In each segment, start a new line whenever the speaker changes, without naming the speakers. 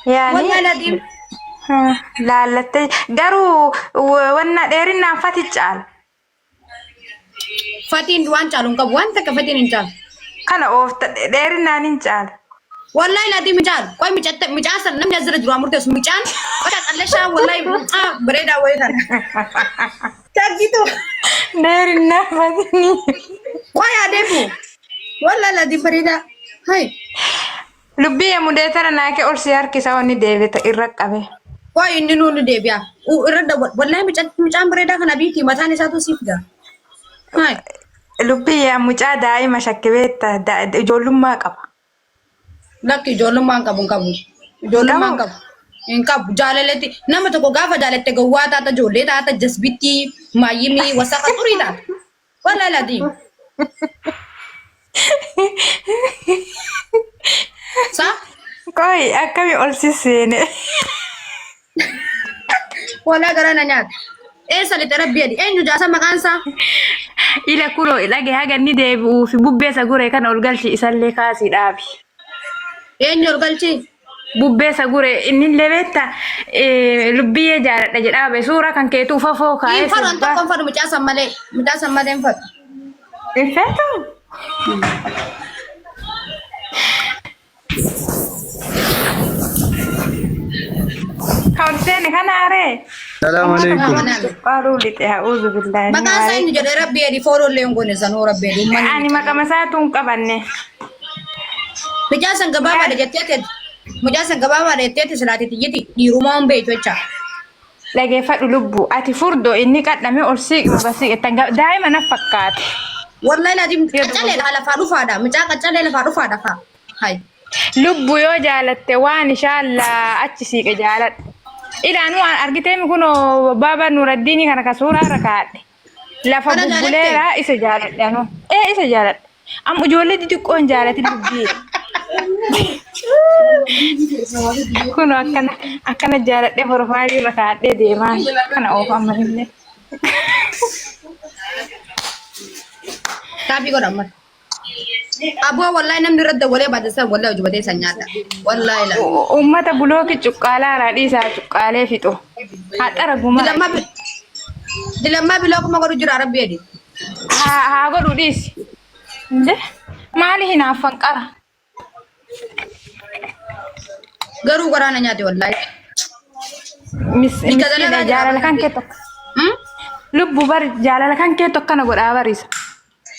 Yaani
Wallahi ladiim.
laallattee garuu wanna dheerinnaan fati caala.
Fatiin waan caalu hin qabu. Waan takka fatiin hin caalu.
Kana oofta dheerinnaan hin caala.
Wallahi laatii micaan. Qoy micatte micaan san namni asirra jiru haa murteessu. Micaan qoy qallashaa wallahi mucaa bareedaa wayii kana. Taggitu.
Dheerinnaan fatiin.
Qoy adeemu. Wallahi laatii bareedaa. Hai.
Lubbiyyee mudeetara naakee ol si harkisa wanni deebita irra qabe.
Qoy inni nuu ni deebi'a. Uu irra dawwa. Wallahi micaan bareedaa kana biiti mataan isaatu siif ga'a. Hai.
Lubbiyyee mucaa daa'ima shakke beekta ijoollummaa qaba.
Lakki ijoollummaa hin qabu hin qabu. Ijoollummaa hin qabu. Hin qabu. Jaalaletti nama tokko gaafa jaalatte gowwaa taata ijoollee taata jasbittii maayyimii wasaqa xurii taata. Wallahi laati. Sa?
Qoy akkami ol sisseene.
Walaa garaa na nyaata. Eessa lixe rabbi jedhi. Eenyu jaasa maqaan isaa?
Ila kunoo dhage haga inni deebi'uu fi bubbee isa guree kana ol galchi isallee kaasii dhaabi.
Eenyu ol galchi?
Bubbee isa guree innillee beekta lubbiyyee jaaladha jedhaa ba'e suuraa kan keetu ufafoo kaa'ee
Hin fadhu an
sirbaa.
tokko hin fadhu mucaa san malee. Mucaa san malee hin fadhu.
Hin feetu? Kan ol seene kana aree.
Salaamu alaikum.
Cuqqaaluu lixe a'uuzu billaahi.
Maqaan isaa eenyu jedhee rabbi jedhi fooloo illee hin goone sanuu rabbi jedhi uummanni.
Ani maqama isaatu hin qabanne.
Mucaa san gabaabaadha jettee teeti. Mucaa san gabaabaadha jettee teeti silaati tiyyiti dhiirumaa hin beektu jecha.
Dhageeffadhu lubbu ati furdoo inni qadhame ol siiqi muka siiqe tan daa'ima na fakkaate.
Wallahi laatiin qacalee lafaa dhufaadha. Mucaa qacalee lafaa dhufaadha faa. Hay.
Lubbu yoo jaalatte waan ishaallaa achi siiqe jaaladhu. Ilaanu waan argiteemi kunoo baaba Nuraddiinii kana ka suuraa irra kaa'adhe. Lafa
Kana jaalatte?
bubbuleera isa jaaladhe anuu. Ee isa jaaladhe. Amma ijoollee xixiqqoo hin jaalatin lubbii. Kunoo akkana akkana jaaladhee porofaayilii irra kaa'adhee deemaa kana oofa amma illee.
Taabii godha amma. Aboo wallahi namni irra dawwalee baate san wallahi hojii san nyaadha. Wallahi la.
Uummata bulooki cuqqaalaa irraa dhiisaa cuqqaalee fixu. Haxara gumaa.
Dilammaa dilammaa biloo kuma godhu jira rabbi jedhi.
Haa haa godhu dhiisi. Inde maali hinaaffan qara.
Garuu garaa na nyaate wallahi. Bika
Miskiina
dalagaa jira
jaalala kan kee tokko.
Hmm?
Lubbu bari jaalala kan kee tokko kana godhaa barisa.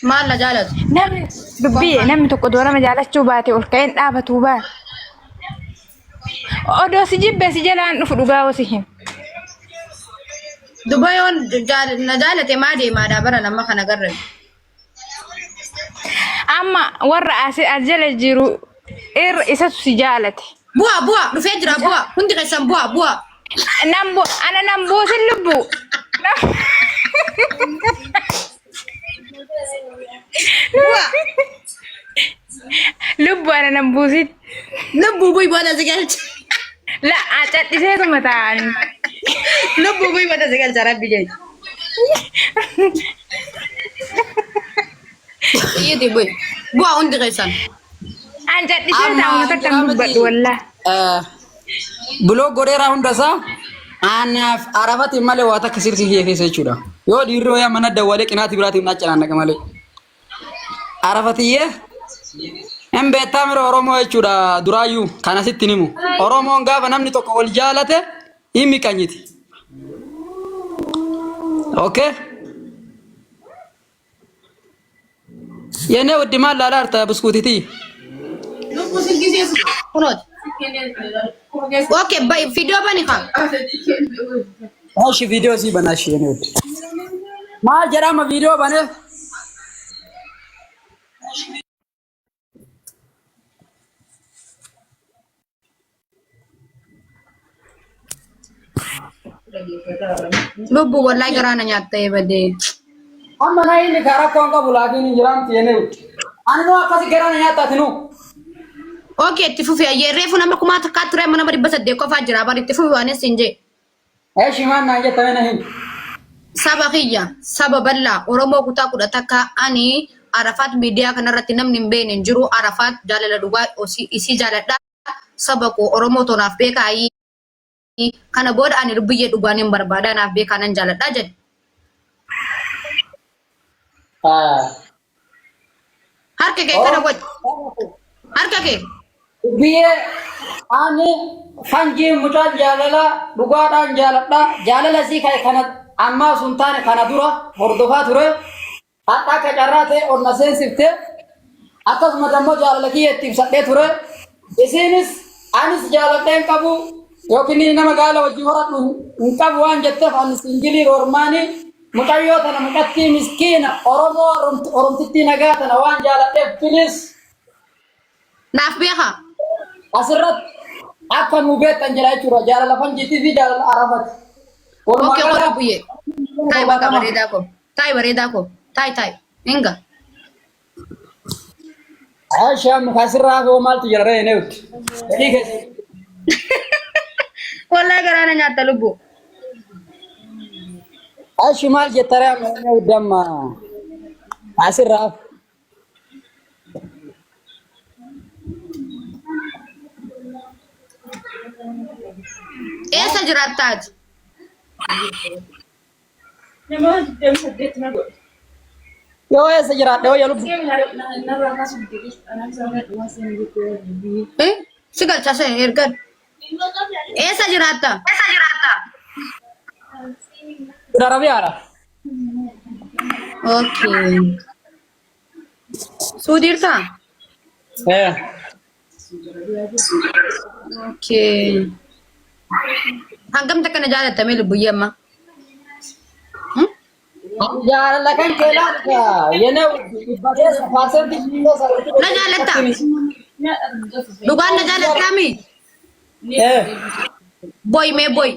Maal na jaalatu?
Namni dubbii namni tokko doorama jaalachuu baate ol ka'een dhaabatuu baate. Odoo si jibbe si jalaan dhufu dhugaa osi him.
Duba yoon na jaalate maa deemaadha bara nama kana garran.
Amma warra asi as jala jiru irra isatu si jaalate.
Bu'aa bu'aa dhufee jira bu'aa hundi keessan bu'aa bu'aa.
Nan bu ana nan buusin lubbu.
Bu'aa.
Lubbu ana nan buusin.
Lubbuu bu'i booda si galcha.
La cadhiseetuma taa'anii.
Lubbuu bu'i booda si galcha rabbi jecha. Iyyiti bu'i. Bu'aa hundi keessan.
An cadhisee
Amma
taa'uma takka hin dubbadhu wallah.
Biloo godheeraa hundasaa anaaf arafatiin malee waa takka sirrii kiyya keessa jechuudha. Yoo dhiirri wayaa mana dawwalee qinaatii biraatiin naaccanaan malee. Arafatiyyee hin beektaa mira Oromoo jechuudha duraayyuu kan asitti himu. Oromoon gaafa namni tokko wal jaalate hin miqanyiti. Okay? Yene wuddi maal laalaa jirta buskuutitii?
Kunooti. Okay, bay video bani kaa.
Oshi viidiyoo sii banaa ishee yene wuddi. Maal jedhama viidiyoo banee?
Lubbu wallahi garaa na nyaattee badee.
Amma na inni karaa rakkoon qabu laakiin hin jiraamti yene wuddi. Ani nuu akkasi garaa na nyaattaati nuu.
Okay, itti fufi ayyee reefu nama kumaa takkaa ture amma nama 800 qofaa jira bar itti fufi waan isin jee.
Eshi maal naan jetta mee na himi.
Saba kiyya saba bal'aa Oromoo kutaa 11 ani Arafaat miidiyaa kanarratti namni hin beekne hin jiru Arafaat jaalala dhugaa isii jaaladha. Saba koo Oromoo too naaf beekaayii. Kana booda ani lubbiyyee dhugaan hin barbaada naaf beekaa nan jaaladha jedhe. Harka kee kana godhi. Harka kee.
Biyyee ani fanjii mucaan jaalala dhugaadhaan jaaladha. Jaalala isii kana ammaa sun taane kana dura hordofaa ture. Hadha akka carraa ta'e ol na seensifte. Akkasuma dammoo jaalala kiyya itti ibsadhee ture. Isiinis anis jaaladhee hin qabu yookiin nama gaala wajjin horadhu hin qabu waan jetteef ani singilii roormaanii mucayyoo tana mucattii miskiina Oromoo Oromtittii nagaa tana waan jaaladheef bilis
Naaf beekaa.
Asirratti akka nuu beektan jira jechuudha. Jaalala fanjiitii fi jaalala arafati. Walumaa
Okay,
gala
qola buyyee. Taai bakka bareedaa koo. Taai bareedaa koo. Taai taai. Inga.
Aishaa muka asirraa hafee maaltu jira ree neewti. Fedhii keessa.
Wallahi garaa na nyaatta lubbuu.
Ashi maal jetta ree amma neewti amma asirraa hafe.
Eessa jiraattaati?
Nama 28 na godhe.
Yoo eessa jiraadhe wayya lubbu.
Narraa kaasuuf jedhee anaan isaa dhumaa seenuu jettee.
Eh? Si galcha se ergan. Eessa jiraatta?
Arabiyaadha.
Okay. Suudiirtaa?
Eh.
Okay. Hangam takka na jaalattamee lubbuyyee amma? Hmm?
Jaalala kan kee laata yenee dhibba keessa paarsentii keessa
Na jaalatta? Dhugaan na jaalattaami?
Eh.
Boy mee boy.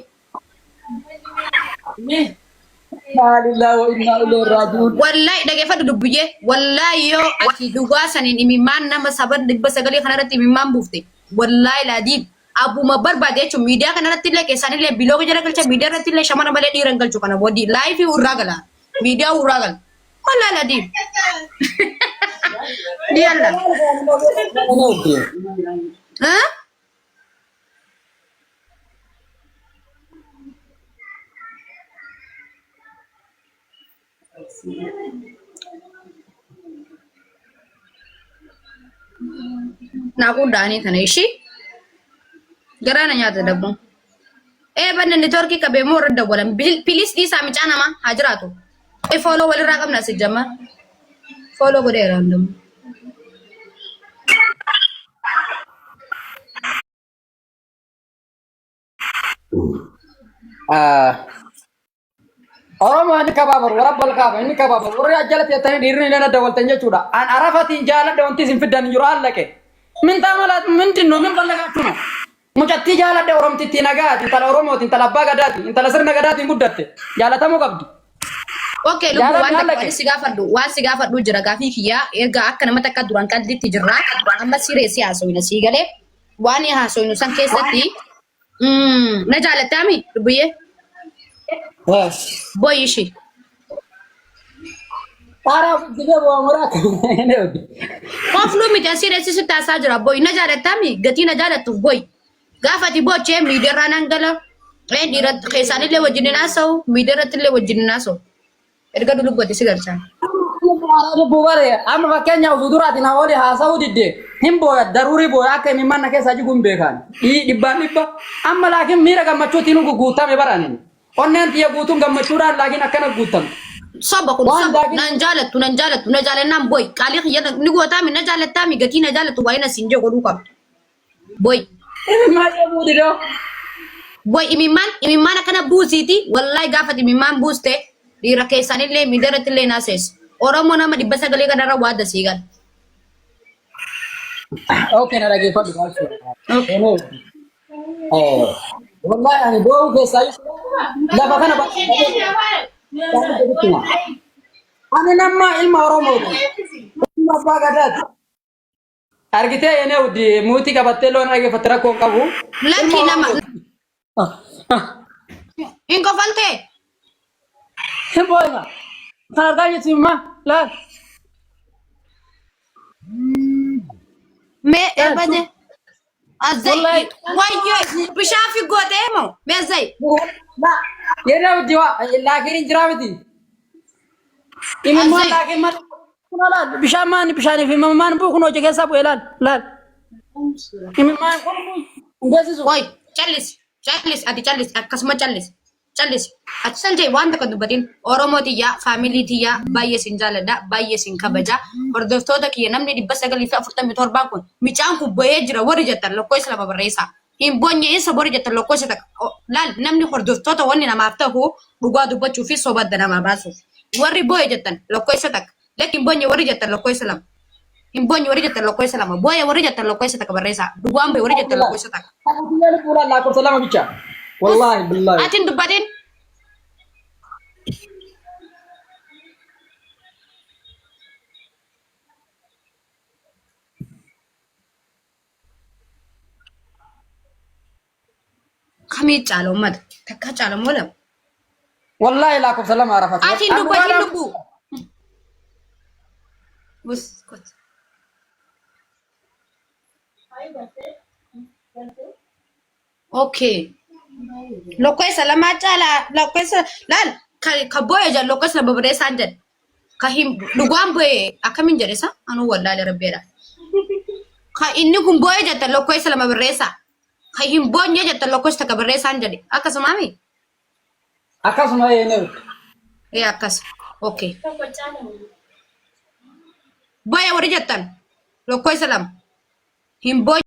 Innaa lillahi wa innaa ilayhi raaji'uun.
Wallahi dhageeffadhu dubbiyyee. Wallahi yoo ati dhugaa saniin imimmaan nama saba 900 kanarratti imimmaan buufte. Wallahi laadiin abbuma barbaade jechuun miidiyaa kanarratti illee keessaan illee bilooga jala galcha miidiyaa irratti illee shamara malee dhiira hin galchu kana boodii laayifii urraa gala. Miidiyaa urraa gala. Wallahi laadiin. Ni yalla. Ah? Naa quudhaanii kana ishii garaa na nyaata dabboon. Ee banne neetworkii qabee moo irra dawwalan piliis dhiisaa micaa namaa haa jiraatu. Fooloo walirraa qabna si jamma. Fooloo godheera hundumuu.
Oromoo inni kabaabaru warra balkaaba inni kabaabaru warri ajjala teettanii dhiirri inni dawwaltan jechuudha. An arafatiin jaaladhe wanti isin fiddan hin jiru allaqe. Min taamala mindin no min ballaqaachuu no. Mucattii jaaladhe Oromtittii nagaati intala Oromooti intala abbaa gadaati intala sirna gadaatiin guddatte jaalatamuu qabdi.
Okay, lubbuu
Jaaladhe
waan takka
allaqe.
waan si gaafadhu waan si gaafadhu jira gaafii kiyyaa erga akka nama takka duraan qalditti jirra amma siree si haasofna sii galee waan haasofnu san keessatti na jaalattaami lubbuyyee boy ishii
Xaaraa dibee bu'aa muraa
Kofluu miti asii reessi sitti haasaa jira boy na jaalattaami gatii na jaalattuuf boy gaafa ati boochee miidiyaarraa nan gala dhiira keessaanillee wajjin hin haasa'u miidiyaarrattillee wajjin hin haasa'u erga dulubbate si galchaa.
Lubbuu bare amma fakkeenya osoo duraatiin haa olii haasa'uu didde hin booya daruurii booya akka imimmaan na keessaa jigu hin beekaan dhibbaan dhibba amma laakiin miira gammachuutiin guutame baraniin onneen tiyya guutuun gammachuudhaan laakiin akkana guutamte.
Soba kun
Waan
soba
daakii-
nan jaalattu nan jaalattu na jaalannaan boy qaalii kiyya ni gootaami na jaalattaami gatii na jaalattu waa'ee na siin jee godhuu qabda. Boy
Imimmaan dhabuu didoo.
boy imimmaan imimmaan akkana buusiiti wallahi gaafa imimmaan buuste dhiira keessanillee miidiyaa irratti illee naaseessu. Oromoo nama 900 kanarra waa dasii gala.
Okay na dhaggeeffadhu. Wallahi ani boo'uu keessaa lafa kana bakka ani nama ilma Oromooti. Ilma abbaa gadaati. Argitee yenee uddi muutii qabattee loon dhaggeeffatte rakkoo hin qabu.
Lakki nama hin kofaltee.
Hin boo'ina. Kan argaa jirtu immoo laal.
Mee eebade. Azzay
Wallahi.
wayyoo bishaan fi gootee moo mee azzay.
Yeroo miti waa laakiin hin jiraa miti. Imimmaan
Azzay.
laakiin maal kunoo laal bishaan maan bishaaniif imimmaan bu'u kunoo ija keessaa bu'e laal laal. Imimmaan kun hin geessisu.
Qoy callisi callisi ati callisi akkasuma callisi callisi ati san jee waan takka dubbatin Oromoo tiyyaa faamilii tiyyaa baay'ee sin jaaladha baay'ee sin kabaja hordoftoota kiyya namni 947 kun micaan kun bo'ee jira warri jettan lakkoofsa lama barreessaa hin bonye insa warri jettan lakkoofsa takka laal namni hordoftoota wanni namaaf ta'u dhugaa dubbachuu fi soba adda namaa baasuuf warri bo'e jettan lakkoofsa takka lakki hin bonye warri jettan lakkoofsa lama Hin boonye warri jettan lakkoofsa lama. Booya warri jettan lakkoofsa takka barreessaa. Dhugaan booya warri jettan lakkoofsa takka.
Kan fuudhaan lakkoofsa lama bicha. Wallaahi billaahi.
Ati hin dubbatin. Kamii caala uummata? Takkaa caala moo lama?
Wallaahi lakkoofsa lama arafatu.
Ati hin dubbatin lubbuu. Bus kot. Okay. Lokkoisa lamaa caala lokkoisa laal ka ka boo'e jedhan lokkoisa lama barreessaan jedhe. Ka hin dhugaan boo'e akkamiin jedhe isa anuu wallaale rabbeedha. Ka inni kun boo'e jettan lokkoisa lama barreessaa. Ka hin boonye jettan lakkoofsa takka barreessaan jedhe. Akkasumaa mi?
Akkasuma eenyu.
Ee akkas. Okay. Booya warri jettan lakkoofsa lama. Hin boonye.